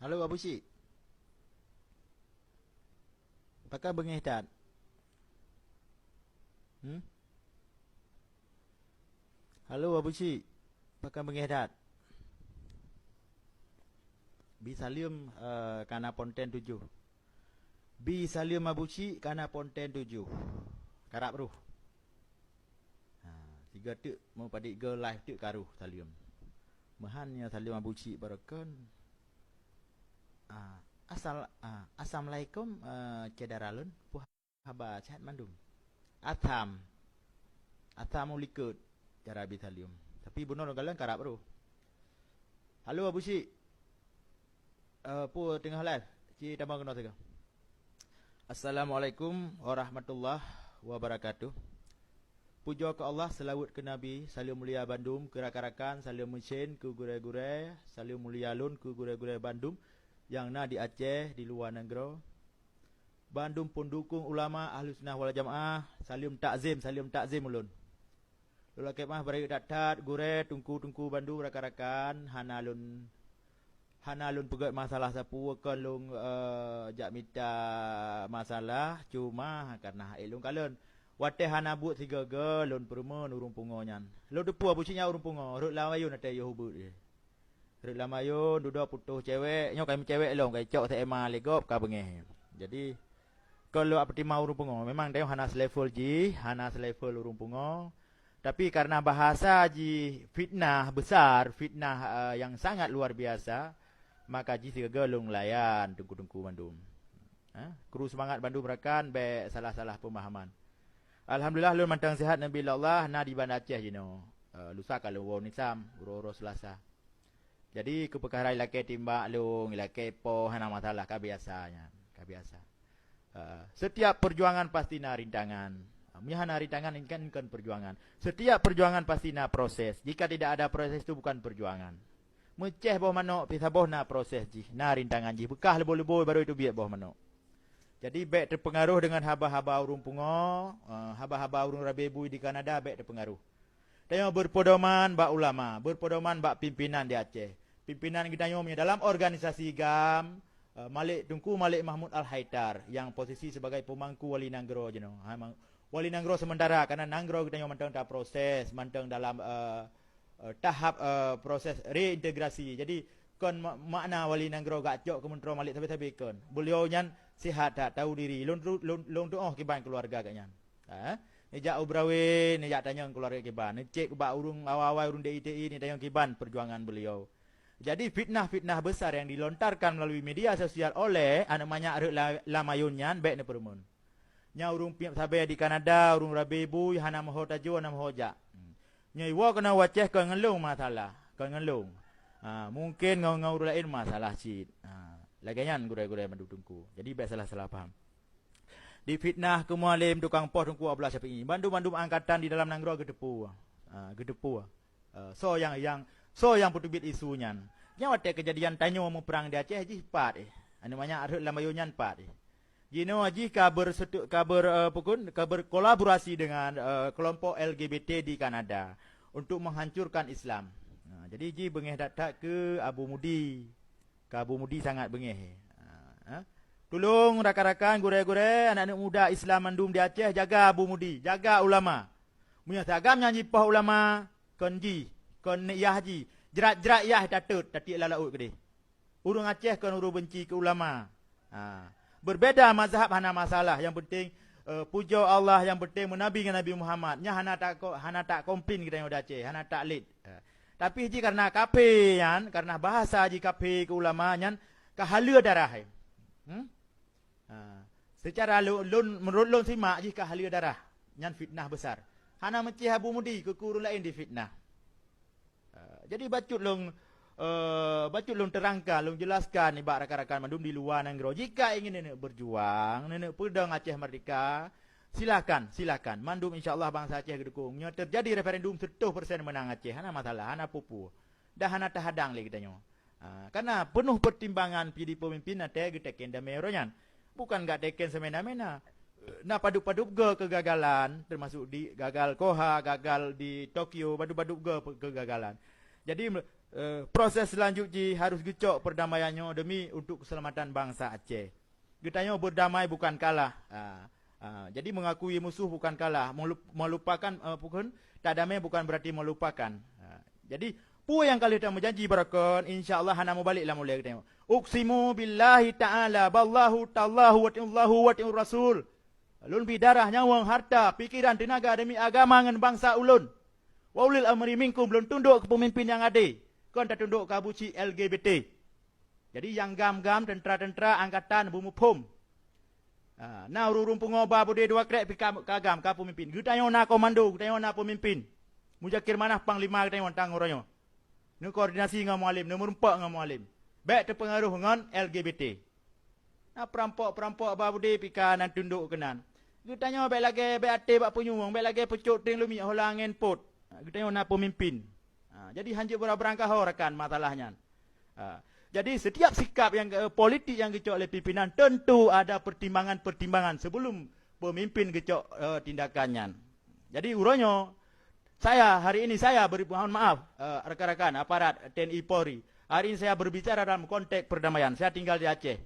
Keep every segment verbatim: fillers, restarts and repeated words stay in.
Halo Abu Syik. Pakon beungéh that? Hmm? Halo Abu Syik. Pakon beungéh that? Bi saleuem, eh, ka na ponten tujoh. Bi saleuem Abu Syik, ka na ponten tujoh. Karab roh. Ha, sigoe teuk meupadit goe live teuk ka roh saleuem. Meuhan nyoe saleuem Abu Syik baroekon. Ah, asal-, ah, assalamualaikum, eh, syedara lôn. Peue haba, sehat mandum? Asam. Asam u likot cara bi saleuem. Tapi bunoe lôn kalon karab roh. Halo Abu Syik. Eh, peue teungoh live? Ci tamong keunoe sigoe. Assalamualaikum warahmatullahi wabarakatuh. Pujoe keu Allah, seulaweuet keu Nabi, saleuem mulia bandum keu rakan-rakan, saleuem meucén keu gurée-gurée, saleuem mulia lôn keu gurée-gurée bandum nyang na di Aceh, di luwa nanggroe. Bandum peundukong ulama Ahlussunnah wal Jamaah, saleuem takzim, saleuem takzim ulôn. Lôn lakée meu'ah beurayeuk that-that, gurée, teungku-teungku bandum, rakan-rakan, hana lôn, hana lôn peugét masalah sapeue, kon lôn, eh, jak mita masalah, cuma kareuna hak ék lôn kalon. Watée hana buet sigoe-goe lôn peureumeun ureuëng pungoe nyan. Lôn teupeue Abu Syik nyan ureuëng pungoe, rhot lam ayôn watée yoh ubeut jih. Rhot lam ayôn, dudoe putôh cewek, nyoe ka meucewek lom, ka icok si Ema lé gob, ka beungéh. Jadi, kon lôn peutimang ureuëng pungoe, memang tanyoe hana selevel jih, hana selevel ureuëng pungoe. Tapi, kareuna bahasa jih fitnah besar, fitnah, eh, nyang sangat luar biasa, maka jih sigoe-goe lôn layan teungku-teungku bandum. Eh, kru seumangat bandum rakan, bék salah-salah peumahaman. Alhamdulillah, lôn mantong sihat, neubi lé Allah, na di Banda Aceh jinoe. Eh, lusa ka lôn woe u Nisam, uroe-uroe Seulasa. Jadi, keupeukara ilakée timbak lôn, ilakée poh, hana masalah, ka biasa nyan, ka biasa. Eh, setiap perjuangan pasti na rintangan. Meunyo hana rintangan, ini kan kon perjuangan. Setiap perjuangan pasti na proses. Jika tidak ada proses, itu bukan perjuangan. Meucéh boh manok, pih saboh na proses jih, na rintangan jih. Beukah leubo-leubo baru iteubiet boh manok. Jadi, bék teupeungaroh deungon haba-haba ureuëng pungoe, eh, haba-haba ureuëng rabe bui di Kanada, bék teupeungaroh. Tanyoe beupeudoman bak ulama, beupeudoman bak pimpinan di Aceh. Pimpinan geutanyoe meunyoe dalam organisasi GAM, eh, Malik, Teungku Malik Mahmud Al-Haitar nyang posisi sebagai peumangku wali nanggroe jinoe. Ha, mang-, wali nanggroe sementara, kareuna nanggroe geutanyoe mantong taproses, mantong dalam, eh, eh, tahap, eh, proses reintegrasi. Jadi, kon ma-, makna wali nanggroe gak cok keu Meuntroe Malik sabe-sabe kon. Beliau nyan sihat that, tahu diri. Lôn tu-, lôn, lôn tuoh kiban keuluwarga geuh nyan. Ha? Neujak u Beurawe, neujak tanyong keuluwarga kiban. Neucék bak ureuëng awai-awai ureuëng D I T I, neutanyong kiban perjuangan beliau. Jadi, fitnah-fitnah besar yang dilontarkan melalui media sosial oleh aneuk manyak rhot la-, lam ayôn nyan bék neupeureumeun. Nyan ureuëng piep sabe di Kanada, ureuëng rabe bui, hana meuho tajo, hana meuho jak. Hmm. Nyoe iwoe keunoe u Aceh kon ngon lôn masalah, kon ngon lôn. Ha, mungken ngon, ngon ureuëng laén masalah cit. Ha, lagée nyan gurée-gurée mandum teungku. Jadi bék salah-salah paham. Difitnah keu mualem, tukang poh, Teungku Abdullah Syafi'i. Bandum-bandum angkatan di dalam nanggroe geuteupeue. Ha, geuteupeue. Eh, soe nyang, nyang, soe nyang peuteubiet isu nyan? Nyang watée keujadian tanyoe meuprang di Aceh jih pat, eh. Aneuk manyak rhot lam ayôn nyan pat, eh. Jinoe jih ka beureuseute-, ka ber-, eh, peue kon, ka berkolaborasi dengan, eh, kelompok L G B T di Kanada untuk menghancurkan Islam. Nah, jadi jih beungéh that-that keu Abu Mudi. Ka Abu Mudi sangat beungéh. Ha, ha. Tulông rakan-rakan, gurée-gurée, aneuk-aneuk muda Islam mandum di Aceh, jaga Abu Mudi, jaga ulama. Meunyoe si Agam nyan jipoh ulama, kon jih, kon yah jih, jrat-jrat yah tatot, tatiek lam laôt keudeh. Ureuëng Aceh kon ureuëng benci keu ulama. Ha. Berbeda mazhab hana masalah, nyang penting, eh, pujoe Allah, nyang penting meunabi ngon Nabi Muhammad. Nyan hana tako-, hana takomplain geutanyoe di Aceh, hana taklét. Ha. Tapi jih kareuna kafé nyan, kareuna bahasa jih kafé keu ulama nyan ka haleue darah, eh. Hmm? Ha. Seucara lôn, lôn, meunurot lôn simak jih ka haleue darah. Nyan fitnah besar. Hana meucéh Abu Mudi, keu ureuëng laén difitnah. Ha. Jadi bacut lôn, eh, bacut lôn terangkan, lôn jelaskan nibak rakan-rakan mandum di luwa nanggroe. Jika ingin neuneuk berjuang, neuneuk peudong Aceh merdeka, silakan, silakan. Mandum insya Allah bansa Aceh geudukong. Nyoe terjadi referendum seratus persen menang Aceh. Hana masalah, hana peue-peue. Dah hana tahadang lé geutanyoe. Ha, kareuna peunoh pertimbangan pih di peumimpin watée geuteken damé uroe nyan. Bukan gak teken semena-mena. Na padub-padub goe keugagalan, termasuk di gagal Koha, gagal di Tokyo, padub-padub goe pe-, keugagalan. Jadi, me-, Eh, proses selanjut jih harus geucok perdamaian nyoe demi untuk keselamatan bangsa Aceh. Geutanyoe berdamai bukan kalah. Ah, ah, jadi mengakui musuh bukan kalah, melup-, melupakan, eh, bukan, tak damai bukan berarti melupakan. Ah, jadi peue nyang ka lheueh tameujanji baroekon, insya Allah hana meubalek lam ulée geutanyoe. Uqsimu billahi ta'ala, ballahu tallahu wa ti'ullahu wa ti'ur rasul. Lôn bi darah, nyawöng, harta, pikiran, teunaga demi agama ngon bangsa ulôn. Wa ulil amri minkum, lôn tundok keu peumimpin nyang adé, kon tatundok keu Abu Chik L G B T. Jadi nyang gam-gam, teuntra-teuntra, angkatan beumuphom. Ha, na ureuëng-ureuëng pungo ba beudé dua krek pih ka, ka gam, ka peumimpin. Geutanyoe na komando, geutanyoe na peumimpin. Muzakir Manaf panglima geutanyoe tang uroe nyoe. Neukoordinasi ngon Mualem, neumeurumpok ngon Mualem. Bék teupeungaruh ngon L G B T. Na peurampok-peurampok ba beudé pih ka nan tundok keunan. Geutanyoe bék lagée bék até bak punyueng, bék lagée pucok trieng lumiek hola angén pot. Geutanyoe na peumimpin. Ha, jadi hanjeuet beurang-beurang kaho rakan masalah nyan. Ha, jadi setiap sikap yang, eh, politik yang geucok lé pimpinan tentu ada pertimbangan-pertimbangan sebelum pemimpin geucok, eh, tindakan nyan. Jadi uroe nyoe saya, hari ini saya beri mohon maaf, eh, rakan-rakan aparat T N I Polri. Hari ini saya berbicara dalam konteks perdamaian. Saya tinggal di Aceh.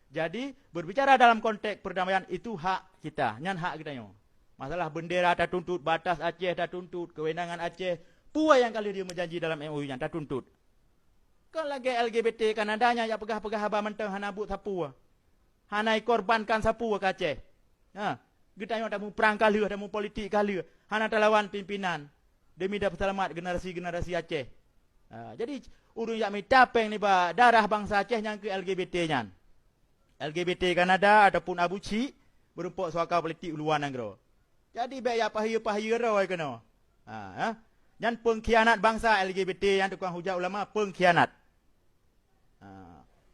Jadi berbicara dalam konteks perdamaian itu hak kita, nyan hak geutanyoe. Masalah bendera tatuntut, batas Aceh tatuntut, kewenangan Aceh, peue nyang ka lheueh jimeujanji dalam M O U nyan tatuntut. Kon lagée L G B T Kanada nyang jak peugah-peugah haba mantong hana buet sapeue. Hana ikorbankan sapeue keu Aceh. Ha, geutanyoe tamuprang ka lheueh, tamupolitik ka lheueh, hana talawan pimpinan demi tapeuseulamat generasi-generasi Aceh. Ha, jadi ureuëng jak mita péng nibak darah bansa Aceh nyang keu L G B T nyan. L G B T Kanada ataupun Abu Chik meurumpok suaka politik u luwa nanggroe. Jadi bék jak pahye-pahye roe keunoe. Ha, ha. Nyan peungkhianat bansa L G B T nyang tukang hujat ulama peungkhianat. Ha,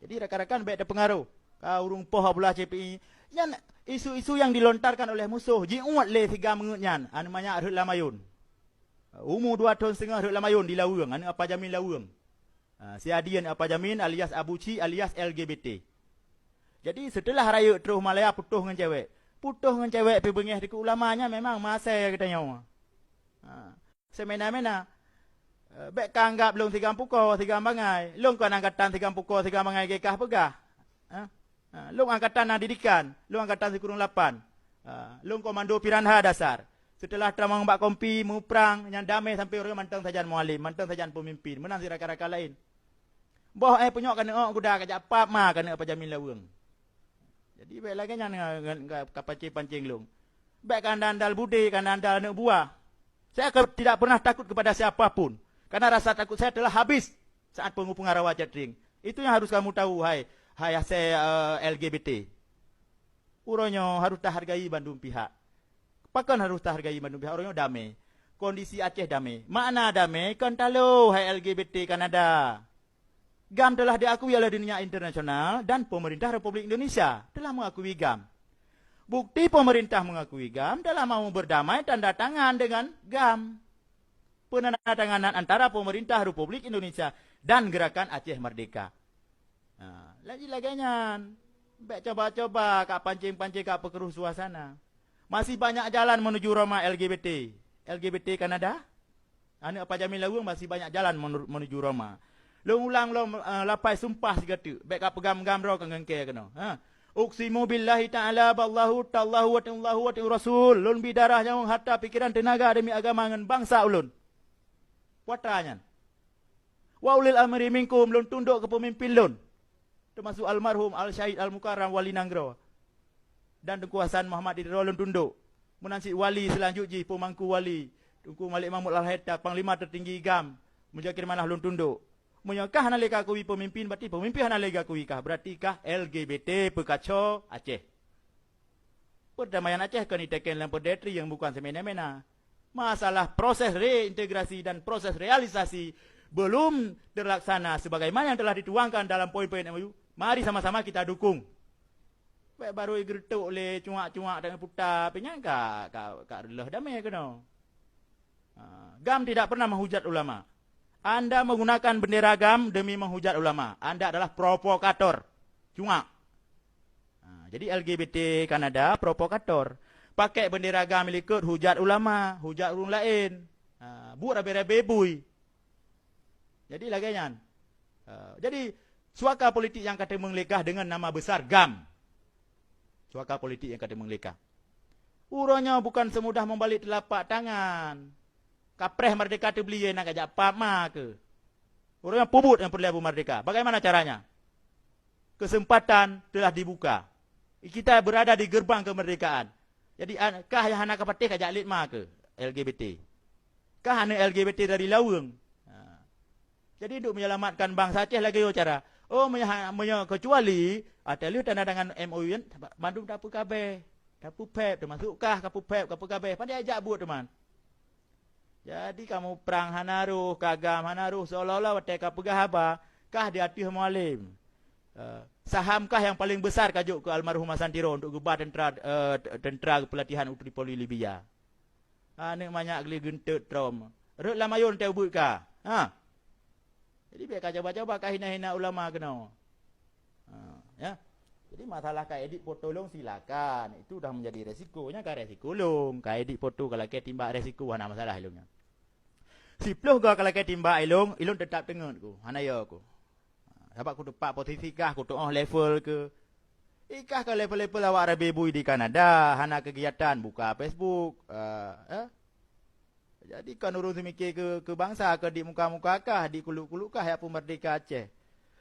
jadi rakan-rakan bék teupeungaruh. Ka ureuëng poh blah C P I. Nyan isu-isu yang dilontarkan oleh musoh jiuet lé si gam ngeut nyan, aneuk manyak rhot lam ayôn. Umu dua thon seungoh rhot lam ayôn di Laweueng, aneuk Apa Jamin Laweueng. Ha, si Adien Apa Jamin alias Abu Chik alias L G B T. Jadi seuteulah rayeuk troh Malaya putôh ngon cewek. Putôh ngon cewek pih beungéh dikeue ulama nyan memang masée geutanyoe. Ha. Seumena-mena. Eh, bék ka anggab lôn sigam pukoe, sigam bangai. Lôn kon angkatan sigam pukoe, sigam bangai gét kah peugah. Ha? Ha, lôn angkatan na didikan, lôn angkatan sikureueng lapan. Ha, lôn komando piranha dasar. Seuteulah tamong bak kompi, muprang, nyan damé sampoe uroe nyoe mantong sajan mualem, mantong sajan peumimpin, meunan si rakan-rakan laén. Boh éh punyok ka neuok guda ka jak pap ma ka neuok Apa Jamin Laweueng. Jadi bék lagée nyan ngon, ngon, ngon ka pancing-pancing lôn. Bék ka anda andal budé, ka anda andal aneuk buah. Saya akan tidak pernah takut kepada siapa pun, karena rasa takut saya telah habis saat pengepungan rawa Cot Trieng. Itu yang harus kamu tahu, hai, hai asée, eh, L G B T. Uroe nyoe harus tahargai bandum pihak. Pakon harus tahargai bandum pihak? Uroe nyoe damé. Kondisi Aceh damé. Makna damé kon talo, hai L G B T Kanada. GAM telah diakui oleh dunia internasional dan pemerintah Republik Indonesia telah mengakui GAM. Bukti pemerintah mengakui GAM telah mau berdamai tanda tangan dengan GAM. Penandatanganan antara pemerintah Republik Indonesia dan Gerakan Aceh Merdeka. Ha, lagi lagée nyan. Bék coba-coba ka pancing-pancing ka peukeruh suasana. Masih banyak jalan menuju Roma L G B T. L G B T Kanada? Aneuk Apa Jamin Laweueng masih banyak jalan menur-, menuju Roma. Lôn ulang lom, eh, lapai sumpah sigoe teuk. Bék ka peugam-gam droe ka ngon kée keunoe. Ha. Uqsimu billahi ta'ala ballahu tallahu wa ta'allahu wa ta'ur rasul. Lôn bi darah nyawöng harta pikiran teunaga demi agama ngon bansa ulôn. Putra nyan. Wa ulil amri minkum, lôn tundok keu peumimpin lôn. Teumasuk almarhum Al-Syahid Al-Mukarram Wali Nanggroe. Dan Teungku Hasan Muhammad di Tiro lôn tundok. Meunan cit wali seulanjut jih peumangku wali, Teungku Malik Mahmud Al-Hatta, panglima tertinggi GAM, Muzakir Manaf lôn tundok. Meunyoe kah hana lé ka akui peumimpin, berarti peumimpin hana lé ka akui kah, berarti kah L G B T peukaco Aceh. Perdamaian Aceh kon iteken lam perdetri yang bukan semena-mena. Masalah proses reintegrasi dan proses realisasi belum terlaksana sebagaimana yang telah dituangkan dalam poin-poin M O U, mari sama-sama kita dukung. Bék barô geureutok lé cuak-cuak dan puta, pih nyan ka, ka, ka reuloh damé keunoe. Ha, GAM tidak pernah menghujat ulama. Anda menggunakan bendera GAM demi menghujat ulama. Anda adalah provokator. Cuak. Ha, jadi L G B T Kanada provokator. Pakai bendera GAM likot hujat ulama, hujat ureuëng laén. Ha, buet rabe-rabe bui. Jadi lagée nyan. Ha, jadi suaka politik nyang ka teumeung lé kah deungon nama besar GAM. Suaka politik nyang ka teumeung lé kah. Uroe nyoe bukan semudah membalék teulapak tangan. Kapreh merdeka teubli na kajak pap ma keu. Uroe nyoe peubuet nyang peureulée bu merdeka. Bagaimana caranya? Kesempatan telah dibuka. Kita berada di gerbang kemerdekaan. Jadi an- kah nyang hana kapatéh kajak lét ma keu L G B T. Kah aneuk L G B T dari laweueng. Ha. Jadi untuk menyelamatkan bangsa Aceh lagée nyoe cara. Oh, meunyoe ha- meunyoe kecuali, ah, teuh lheueh tanda tangan M O U nyan, mandum tapeugabeh. Tapeupeb, teumasuk kah kapeupeb, kapeugabeh. Padahai jak buet teuma. Jadi kamoe prang hana roh, ka GAM hana roh, seolah-olah watée kapeugah haba, kah di ateueh Mualem. Eh, saham kah nyang paleng besar kajok keu almarhum Hasan Tiro untuk geuba teuntera, eh, teuntera peulatihan u Tripoli, Libya. Aneuk manyak gleh geunteut trom. Rhot lam ayôn teuh ubeut ka. Ha. Jadi bék ka coba-coba ka hina-hina ulama keunoe. Ha, ya. Jadi masalah ka edit foto lôn silakan. Itu dah menjadi resiko. Nyan ka resiko lôn. Ka edit foto ka lakée timbak resiko hana masalah ilôn nyan. Siploh goe ka lakée timbak ilôn, ilôn teutap teungeut ku. Hana yo ku. Sabab kuteupeu posisi kah, kutuoh level keu. Ikah ka level-level awak rabe bui di Kanada, hana kegiatan, buka Facebook, eh, eh. Jadi kon ureuëng seumiké keu, keu bansa, keu di muka-muka kah, di kuluk-kuluk kah, ya pun merdeka Aceh.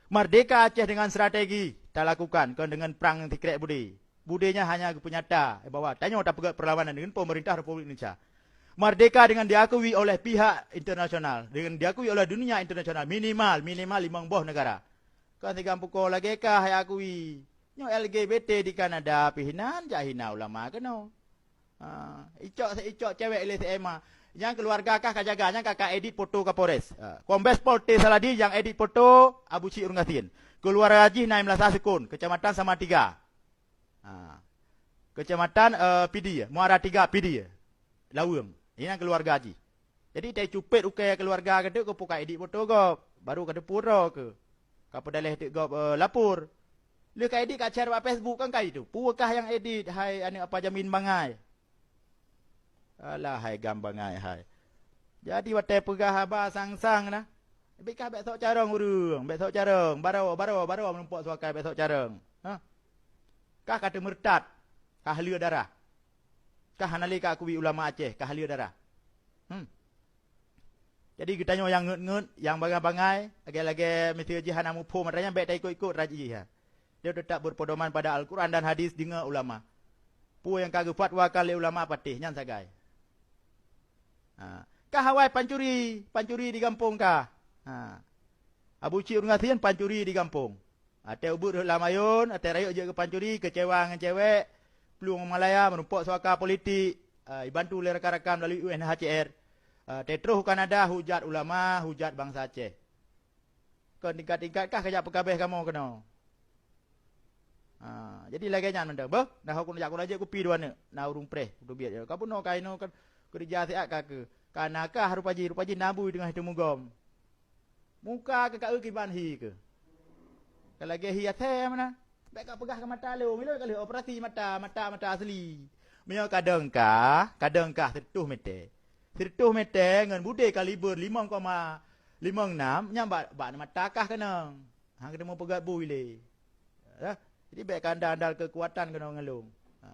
Merdeka Aceh dengan strategi talakukan, kon dengan prang sikrek bude. Budenya hanya geupeunyata bahwa tanyoe tapeugét perlawanan dengan pemerintah Republik Indonesia. Merdeka dengan diakui oleh pihak internasional, dengan diakui oleh dunia internasional, minimal, minimal limong boh negara. Kan sigang puko lagée kah hai akui. Nyoe L G B T di Kanada pih nan jak hina ulama keunoe. Ha, icok se icok cewek ilée se ema. Nyang keluarga kah ka jaga, nyang ka, ka edit foto Kapolres. Ha, Kombes Pol T Saladin nyang edit foto Abu Syik Ureuëng Gasien. Keluarga jih na i Meulasa Seukon, Kecamatan Samatiga. Ha. Kecamatan, eh, Pidie, Muara Tiga Pidie. Laweueng. Inan keluarga jih. Jadi tai cupet ukai keluarga keuteuk keu puka edit foto gob, baru ka teupeu droe keu. Ka peudaleh teuk gob, eh, lapor. Lheueh ka edit ka share bak Facebook kan ka itu. Peue kah nyang edit hai aneuk apa jamin bangai? Alah hai GAM bangai hai. Jadi watée peugah haba sang-sang na. Bék kah bék sok carông ureuëng, bék sok carông, baroe, baroe, baroe meurumpok suakai bék sok carông. Ha? Kah ka teumurtad, kah lheueh darah. Kah hana lé ka akui ulama Aceh, kah lheueh darah. Hmm. Jadi geutanyoe nyang ngeut-ngeut, nyang bangai-bangai, lagée-lagée miseue jih hana muphom atra nyan bék taikot-ikot atra jih ha. Dia tetap berpedoman pada Al-Quran dan hadis deungon ulama. Peue nyang ka geufatwakan lé ulama patéh nyan sagai. Ha. Kah awai pancuri, pancuri di gampông kah. Ha. Abu Syik Ureuëng Gasien pancuri di gampông. Watée ubeut rhot lam ayôn, watée rayeuk jeuet keu pancuri, keucewa ngon cewek, plueng Malaya, meurumpok suaka politik, eh, ibantu lé rakan-rakan meulalu U N H C R. Eh, teutroh u Kanada, hujat ulama, hujat bansa Aceh. Kon tingkat-tingkat kah kajak peugabeh kamoe keunoe. Ha, jadi lagée nyan mantong. Beuh, nah aku jak kula jeuet kupi dua neuk. Na ureuëng preh, kuteubiet. Ka bunoe ka inoe kan keureuja siat ka keu. Ka na kah rupa jih, rupa jih na bui teungoh teumugom. Muka keu ka eu kiban hi keu. Ka lagée hi asée meunan. Bék ka peugah keu mata lôn, ilôn ka lheueh operasi mata, mata, mata asli. Meunyoe kadang kah, kadang kah sireutoh mete. Sireutoh mete ngon budé kaliber limong koma limong nam, nyan bak, bak mata kah keunong. Han keuteumu peugét bui lé. Ya. Jadi bék ka andal-andal keukuatan keunoe ngon lôn. Ha.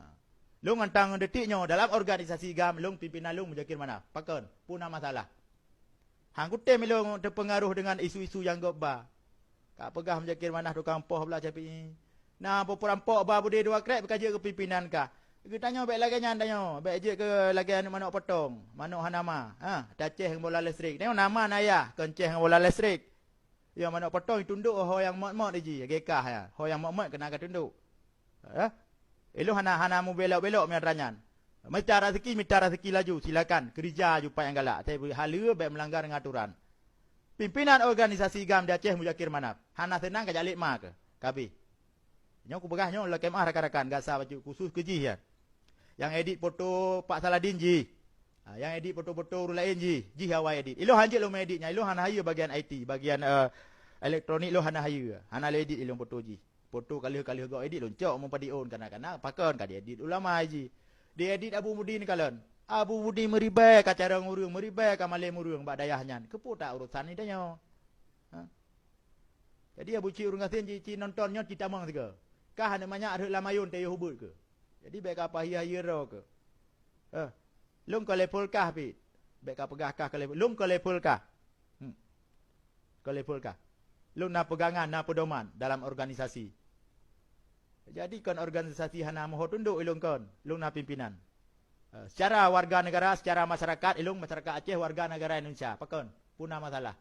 Lôn ngon tanggong detik nyoe dalam organisasi GAM, lôn pimpinan lôn Muzakir Manaf. Pakon? Peue na masalah? Han kutem ilôn teupeungaroh deungon isu-isu nyang gob ba. Ka peugah Muzakir Manaf tukang poh blah Syafi'i. Na peupeurumpok ba budé dua krek ka jeuet keu pimpinan kah. Geutanyoe bék lagée nyan tanyoe, bék jeuet keu lagée aneuk manok potong, manok hana ma. Ha, tacéh ngon bola listrik. Tanyoe nama na yah, kon céh ngon bola listrik. Ya manok potong itundok ho nyang mot-mot jih, lagée kah ya. Ho nyang mot-mot keunan ka tundok. Eh? Ilôn hana, hana mubelok-belok meunan nyan. Mita raseuki, mita raseuki laju, silakan keurija laju pat nyang galak. Tapi haleue bék meulanggar ngon aturan. Pimpinan organisasi GAM di Aceh Muzakir Manaf. Hana seunang ka jak lét ma keu. Ka abéh. Nyoe kupeugah nyoe lakée meuah rakan-rakan gasa bacut khusus keu jih nyan. Nyang edit foto Pak Saladin jih. Ha, nyang edit foto-foto ureuëng laén jih, jih awai edit. Ilôn hanjeuet lôn meuedit nyan, ilôn hana hayeue bagian I T, bagian, eh, elektronik lôn hana hayeue. Hana lôn edit ilôn foto jih. Foto ka lheueh, ka lheueh gob edit lôn cok meupadum ôn kana-kana pakon ka diedit ulama jih. Diedit Abu Mudin kalon. Abu Mudin meuribée ka carông ureuëng, meuribée ka malém ureuëng bak dayah nyan. Keupeue tak urosan ni tanyoe? Ha? Jadi Abu Cik ureuëng gasien ci, ci nonton nyoe ci tamong sigoe. Kah aneuk manyak rhot lam ayun tayue hubut keu. Jadi bék ka pahia-hia droe keu. Eh, lôn ka level kah pih. Bék ka peugah kah ka level. Lôn ka level kah. Hmm. Ka level kah. Lôn na peugangan, na peudoman dalam organisasi. Jadi kon organisasi hana moho tundok ilôn kon. Lôn na pimpinan. Eh, secara warga negara, secara masyarakat, ilôn masyarakat Aceh warga negara Indonesia. Pakon? Puna masalah.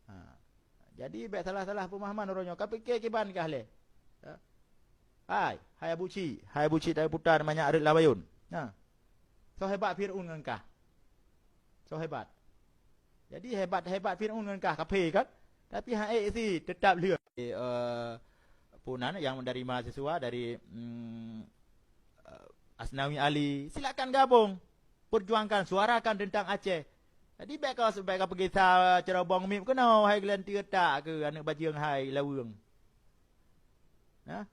Ha. Jadi bék salah-salah peumahaman uroe nyoe. Ka pike kiban kah lé? Ha? Hai, hai Abu Cik, hai Abu Cik tapi puta manyak rhot lam ayun. Ha. Soe hebat Fir'aun ngon kah? Soe hebat? Jadi hebat-hebat Fir'aun ngon kah kaphé kan? Tapi hai si tetap lheueh. Eh, eh, punan yang dari mahasiswa dari mm, eh, Asnawi Ali, silakan gabung. Perjuangkan, suarakan tentang Aceh. Jadi bék ka bék ka peugisa cerobong mip keunoe hai geulanteue tak keu aneuk bajeueng hai laweueng. Nah.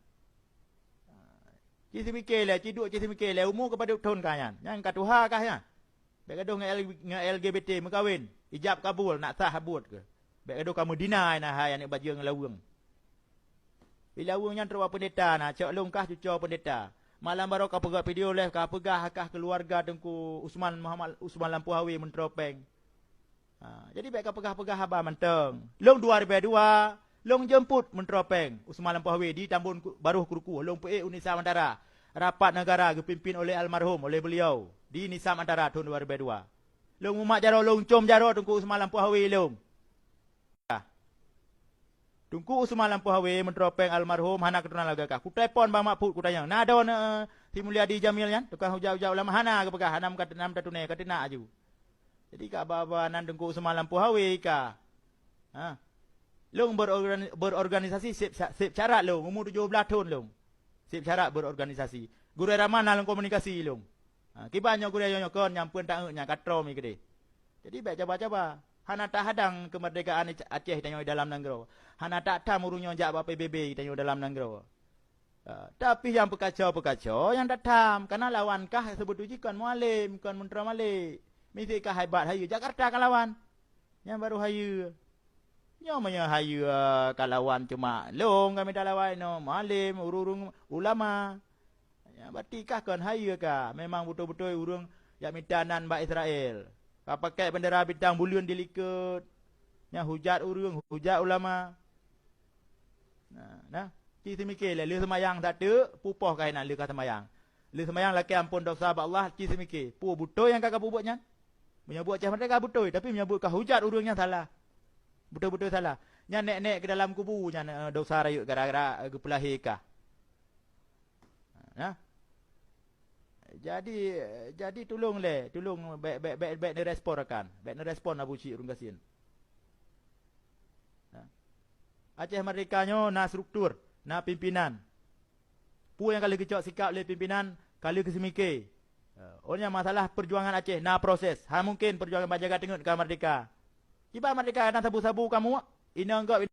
Ci seumiké lé, ci duek ci seumiké lé, umu keupadub thon kah nyan? Nyan ka tuha kah nyan? Bék gadoh ngon L-, ngon L G B T meukawen, ijab kabul nak sah buet keu. Bék gadoh kamoe dina na hai aneuk bajeueng laweueng. Ilaweueng nyan trok bak peundeta na, cok lôn kah cuco peundeta. Malam baroe ka peugah video leh ka peugah kah keuluwarga Teungku Usman Muhammad Usman Lampu Hawe meuntroe péng. Ha, jadi bék ka peugah-peugah haba mantong. Lôn dua ribée dua, lôn jeumput meuntroe péng Usman Lampu Hawe di Tambon Ku-, Baroh Kruku, lôn peuék u Nisa Mantara. Rapat negara geupimpin oleh almarhum oleh beliau di Nisa Mantara thon dua ribée dua. Lôn mumat jaroe lôn com jaroe Teungku Usman Lampu Hawe lôn. Teungku Usman Lampu Hawe meuntroe péng almarhum hana keutunan lagée kah. Kutelepon Bang Mahfud kutanyong, "Na droeneuh, eh, si Mulyadi Jamil nyan, tukang hujat-hujat ulama?" Hana geupeugah, hana meukat-, hana meutateuné, ka teunak aju. Jadi ka ba-ba nan Teungku Usman Lampu Hawe ka. Ha. Lôn berorgani-, berorganisasi seb sa-, seb syarat lôn, umu tujoh blaih thon lôn. Seb syarat berorganisasi. Gurée Rama na lôn komunikasi lôn. Ha, kiban nyoe gurée nyoe kon nyang peuen taeuek nyang ka trom keudeh. Jadi bék caba-caba. Hana tahadang keumeurdekaan Aceh tanyoe dalam nanggroe. Hana tatham ureuëng nyang jak bak P B B tanyoe dalam nanggroe. Ah, tapi nyang peukaco-peukaco nyang tatham, kana lawan kah seubeutoi jih kon Mualem, kon Meuntroe Malek. Miseue ka hebat hayeue, Jakarta ka lawan. Nyan baru hayeue. Nyoe meunyoe hayeue ka lawan cuma lôn ka mita lawan inoe, Mualem, ureuëng-ureuëng ulama. Nyan berarti kah kon hayeue ka. Memang beutôi-beutôi ureuëng jak mita nan bak Israel. Ka pakai bendera bintang buleuen di likot. Nyan hujat ureuëng, hujat ulama. Nah, nah, ci seumiké lé, lheueh seumayang sateuk, pupoh ka inan lheueh ka seumayang. Lheueh seumayang lakée amphon dosa bak Allah, ci seumiké, peue beutôi nyang ka kapubuet nyan? Meunyoe buet cah merdeka beutôi, tapi meunyoe buet ka hujat ureuëng nyan salah. Beutôi-beutôi salah. Nyan nék-nék keu dalam kubu nyan, eh, dosa rayeuk gara-gara, eh, geupeulahé kah. Nah. Jadi, jadi tulông lé, tulông bék, bék, bék, bék neurespon rakan. Bék neurespon Abu Syik ureuëng gasien. Nah. Aceh Merdeka nyoe na struktur, na pimpinan. Peue nyang ka lheueh geucok sikap lé pimpinan, ka lheueh geuseumiké. Eh, oh nyang masalah perjuangan Aceh na proses. Hana mungken perjuangan bak jaga teungeut ka merdeka. Kiban merdeka na sabu-sabu kamoe, inong gob